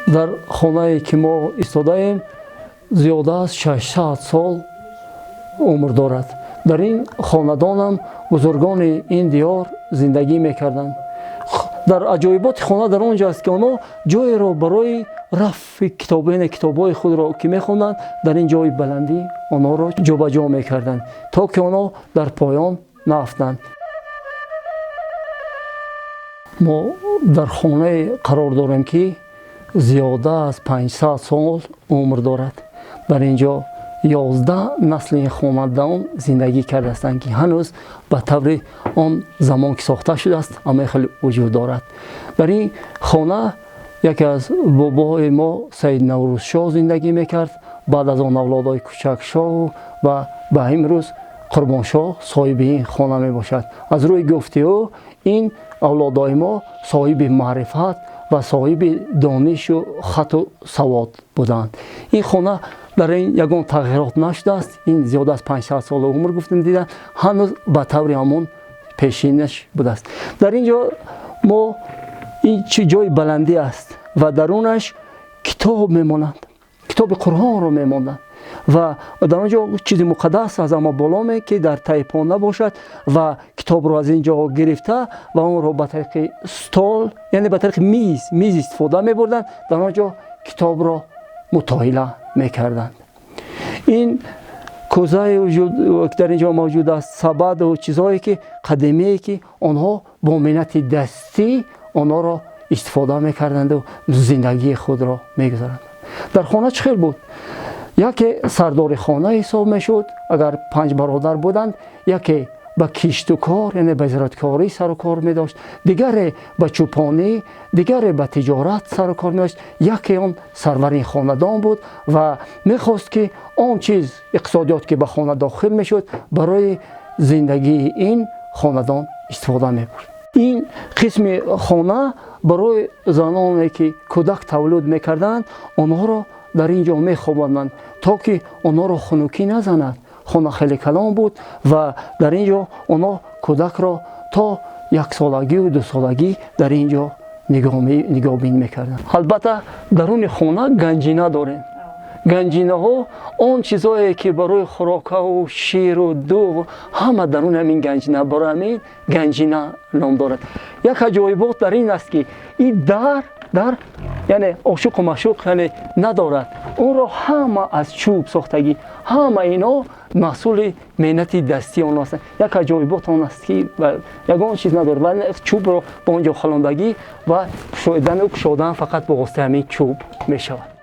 Дар хонае ки мо истодаем, зиёда аз 600 сол умр дорад. Дар ин хонадонам бузургони ин диёр зиндагӣ мекарданд. Дар аҷоиботи хона дар он ҷо аст, ки онҳо ҷоеро барои рафи китоб, яъне китобҳои худро ки мехонданд, дар ин ҷои баландӣ онҳоро ҷобаҷо мекарданд, то ки онҳо дар поён наафтанд. Мо дар хонае қарор дорем, ки зиёда аз 500 сол умр дорад. Дар ин ҷо 11 насли ин хонадон зиндагӣ кардаастанд, ки ҳанӯз ба таври он замон ки сохта шудааст, ҳамаи хеле вуҷуд дорад. Дар ин хона яке аз бобоҳои мо, Саид Наврӯзшоҳ, зиндагӣ мекард. Баъд аз он авлодҳои Кучакшоҳу ва ба имрӯз Қурбоншоҳ соҳиби ин хона мебошад. Аз рӯи гуфти ӯ, ин авлодҳои мо соҳиби маърифат ва соҳиби донишу хату савод буданд. Ин хона дар ин ягон тағйирот нашудааст. Ин зиёда аз 500 сол умр гуфтем, дида, ҳанӯз ба таври ҳамон пешинаш будааст. Дар ин ҷо мо ин чи ҷои баландӣ аст ва дарунаш китоб мемонанд, китоби Қуръонро мемонданд ва дар он ҷо чизи муқаддас аз ама боло, ки дар таи по набошад, ва китобро аз ин ҷо гирифта ва онро ба тариқи стол, яъне ба тариқи миз истифода мебурданд. Дар он ҷо китобро мутоила мекарданд. Ин кӯзае дар ин ҷо мавҷуд аст, сабаду чизҳое ки қадимие, ки онҳо бо меҳнати дастӣ онҳоро истифода мекарданду зиндагии худро мегузаранд. Дар хона чӣ хел буд? Яке сардори хона ҳисоб мешуд. Агар панҷ бародар буданд, яке ба кишту кор, яъне ба зироаткорӣ сару кор медошт, дигаре ба чӯпонӣ, дигаре ба тиҷорат сару кор медошт. Яке он сарвари хонадон буд ва мехост, ки он чиз иқтисодиёт, ки ба хона дохил мешуд, барои зиндагии ин хонадон истифода мебурд. Ин қисми хона барои заноне, ки кӯдак тавлид мекарданд, онҳоро дар ин ҷо мехобонанд, то ки онҳоро хунукӣ назанад. Хона хеле калон буд ва дар ин ҷо онҳо кӯдакро то яксолагию дусолагӣ дар ин ҷо нигоҳбин мекарданд. Албатта, даруни хона ганҷина дорем. Ганҷинаҳо он чизҳое, ки барои хӯрокаву ширу дуғ, ҳама даруни ҳамин ганҷина, барои ҳамин ганҷина ном дорад. Як аҷоибот дар ин аст, ки ин дар, яъне ошуқу машуқ, яъне надорад. Онро ҳама аз чӯб сохтагӣ, ҳама ино маҳсули меҳнати дастии онҳо ҳастанд. Як аҷоибот он аст, ки ягон чиз надорад ва чӯбро ба он ҷо халондагӣ ва кушодану кушодан фақат бо воситаи ҳамин чӯб мешавад.